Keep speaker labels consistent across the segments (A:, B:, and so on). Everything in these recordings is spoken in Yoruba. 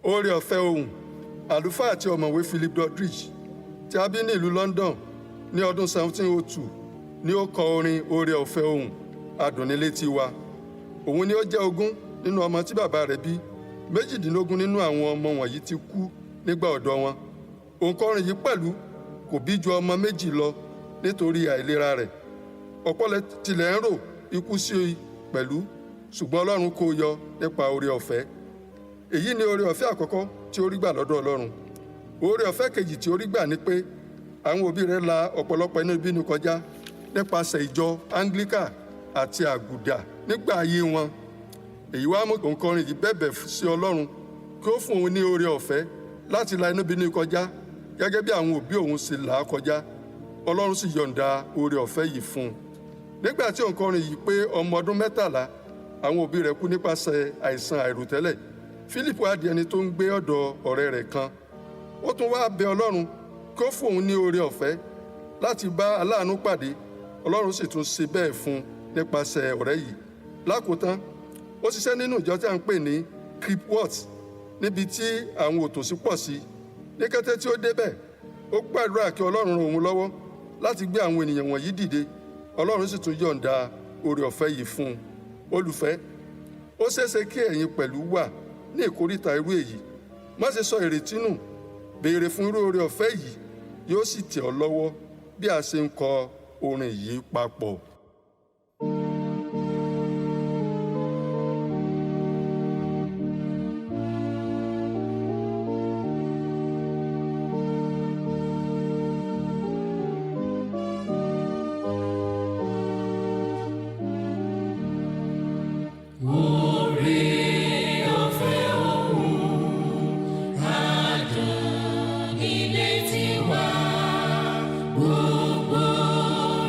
A: Oore ọ̀fẹ́ ohùn. Àlùfáà àti ọ̀mọ̀wé Philip Doddridge, tí a bí ní ìlú London ní ọdún 1702, ní ó kọ orin Oore ọ̀fẹ́ ohùn adùnnílétí wa. Òun ni ó jẹ́ 20 nínú ọmọ tí bàbá rẹ̀ bí. 18 nínú àwọn ọmọ wọ̀nyí ti kú nígbà ọ̀dọ́ wọn. Òǹkọrin yìí pẹ̀lú kò bí ju ọmọ 2 lọ nítorí àìlera rẹ̀. Ọ̀pọ̀ tilẹ̀ ń rò ikú sí i pẹ̀lú, ṣùgbọ́n Ọlọ́run kó yọ nípa oore ọ̀fẹ́. Èyí ni oore ọ̀fẹ́ àkọ́kọ́ tí ó rí gbà lọ́dọ̀ Ọlọ́run. Oore ọ̀fẹ́ kejì tí ó rí gbà ni pé àwọn òbí rẹ̀ la ọ̀pọ̀lọpọ̀ inúnibíni kọjá nípasẹ̀ ìjọ Anglican àti àgùdà nígbà ayé wọn. Èyí wá mú òǹkọrin yìí bẹ̀bẹ̀ sí Ọlọ́run kí ó fún òun ní oore ọ̀fẹ́ láti la inúnibíni kọjá gẹ́gẹ́ bí àwọn òbí òun ṣe là á kọjá. Ọlọ́run sì yọ̀ǹda oore ọ̀fẹ́ yìí fún un. Nígbà tí òǹkọrin yìí pé ọmọ ọdún 13, àwọn òbí rẹ̀ kú nípasẹ̀ àìsàn àìròtẹ́lẹ̀. Philip wá di ẹni tó ń gbé ọ̀dọ̀ ọ̀rẹ́ rẹ̀ kan. Ó tún wá bẹ Ọlọ́run kí ó fún òun ní oore ọ̀fẹ́ láti bá aláàánú pàdé. Ọlọ́run sì tún ṣe bẹ́ẹ̀ fún un nípasẹ̀ ọ̀rẹ́ yìí. Lákòótán, ó ṣiṣẹ́ nínú ìjọ tí a ń pè ní Cripworth, níbi tí àwọn òtòṣì pọ̀ sí. Ní kété tí ó débẹ̀, ó gbàdúrà kí Ọlọ́run ràn òun lọ́wọ́ láti gbé àwọn ènìyàn wọ̀nyí dìde. Ọlọ́run sì tún yọ̀ǹda oore ọ̀fẹ́ yìí fún un. Olùfẹ́, ó ṣeéṣe kí ẹ̀yin pẹ̀lú wà ní ìkóríta irú èyí. Má ṣe sọ ìrètí nù. Béèrè fún irú oore ọ̀fẹ́ yìí, yóò sì tẹ̀ ọ́ lọ́wọ́ bí a ṣe ń kọ orin yìí papọ̀.
B: Oore ọ̀fẹ́ ohùn adùn nílé tiwa, gbogbo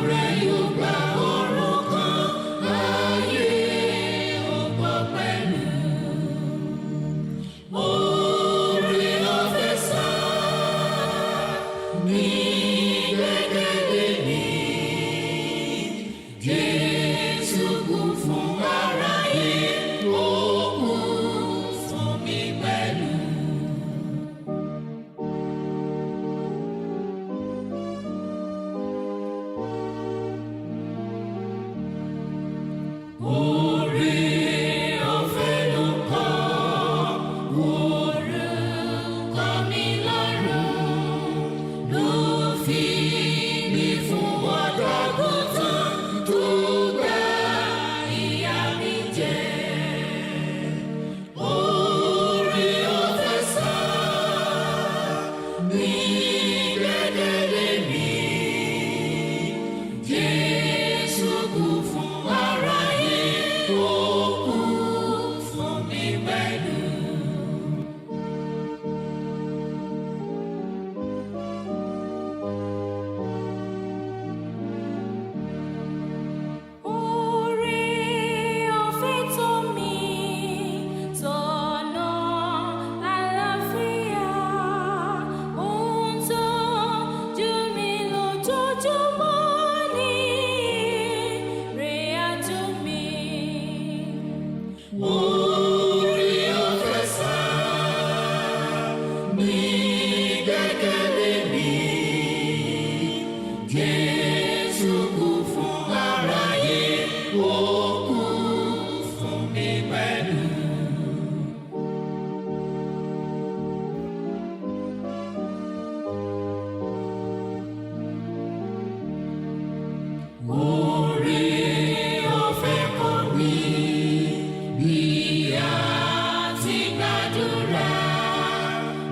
B: rẹ̀ yóò gba ọ̀run kan, ayé ó gbọ́ pẹ̀lú. Oore ọ̀fẹ́ sá ní gbẹ́kẹ̀lé mi, Jésù kú fún aráyé, ó kú fún mi pẹ̀lú. Oore ọ̀fẹ́ ló kọ́ orúkọ mi lọ́rùn, ló fi mi fún ọ̀dọ́gùntàn tó gba ìyà mi jẹ. Oore ọ̀fẹ́ sá ní gbẹ́kẹ̀lé mi, Jésù kú fún aráyé, ó kú fún mi pẹ̀lú.
C: Oore ọ̀fẹ́ tó mi tọ̀nà àlàáfíà, ó ń tọ́jú mi lójoojúmọ́ ní ìrìn àjò mi.
B: Oore ọ̀fẹ́ sá ní gbẹ́kẹ̀lé mi, Jésù kú fún aráyé, ó kú fún mi pẹ̀lú. Oore ọ̀fẹ́ kọ́ mi bí a ti gbàdúrà,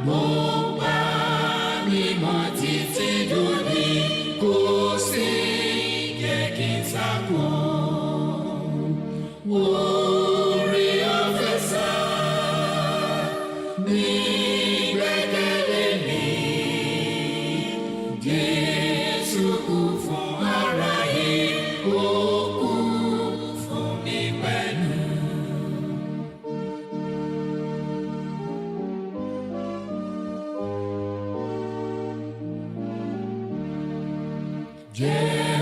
B: mo pa mímọ́ títí dòní, kò sí jẹ́ kí n sáko. Oore ọ̀fẹ́ sá ní gbẹ́kẹ̀lé mi, Jésù kú fún aráyé, ó kú fún mi pẹ̀lú. Jẹ́